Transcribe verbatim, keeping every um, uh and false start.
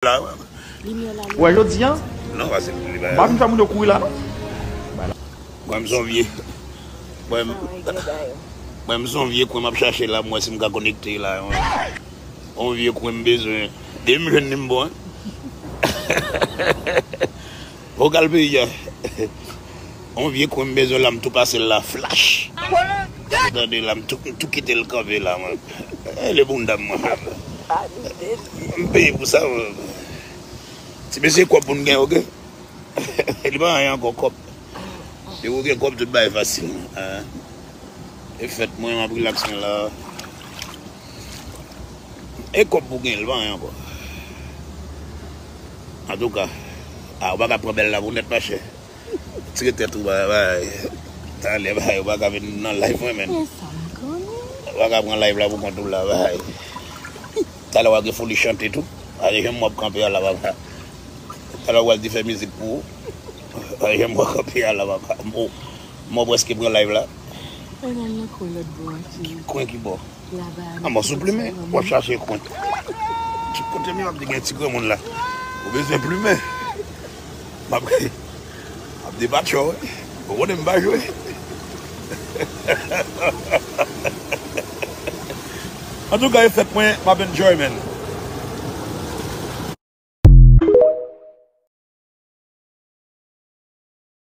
La. Wè jodi an, Non, pa se li m pa vin fè moun yo kouri la non. Mwen, m son vye. Mwen, m- mwen, m son vye kwen m ap chache la, mwen, si m ka konekte la. Yon vye kwen m bezwen. Depi m jwenn li, m bon. Vokal peyi a. Yon vye kwen m bezwen la, m tou pase l la, flash. Tande la, m tou, m tou kite l kanpe la, mwen. E le bounda m, mwen. M peye pou sa, mwen. Ti mesye, kòb pou n gen, oke? Li pa anyen ankò, kòb. Depi w gen kòb, tout bagay fasil. E fèt mwen, m ap rilaks mwen la. E kòb pou gen, li pa anyen ankò. Antouka, a, ou pa ka pran bèl la pou nèt, machè. Tire tèt ou, bay, bay. Talè, bay, ou pa ka vin nan live mwen, menm. Ou pa ka pran live la pou kont ou la, bay. Talè, w a gen foli chante tou. A, jan m w ap kanpe a la, papa. Talè, w al di fè mizik pou ou. A, jan m w ap kanpe a la, papa. Mwen prèske pran live la. Mwen al nan kwen lòt bò a, cheri. Kwen ki bò? Laba a. An, mwen sou plimen, w ap chache kwen. Tout kote m yo ap di gen ti granmoun la. Ou bezwen plimen. M ap, m ap depatche w, wi. Ou konnen m pa jwe. Antouka, e fèt mwen, m ap enjoy, man.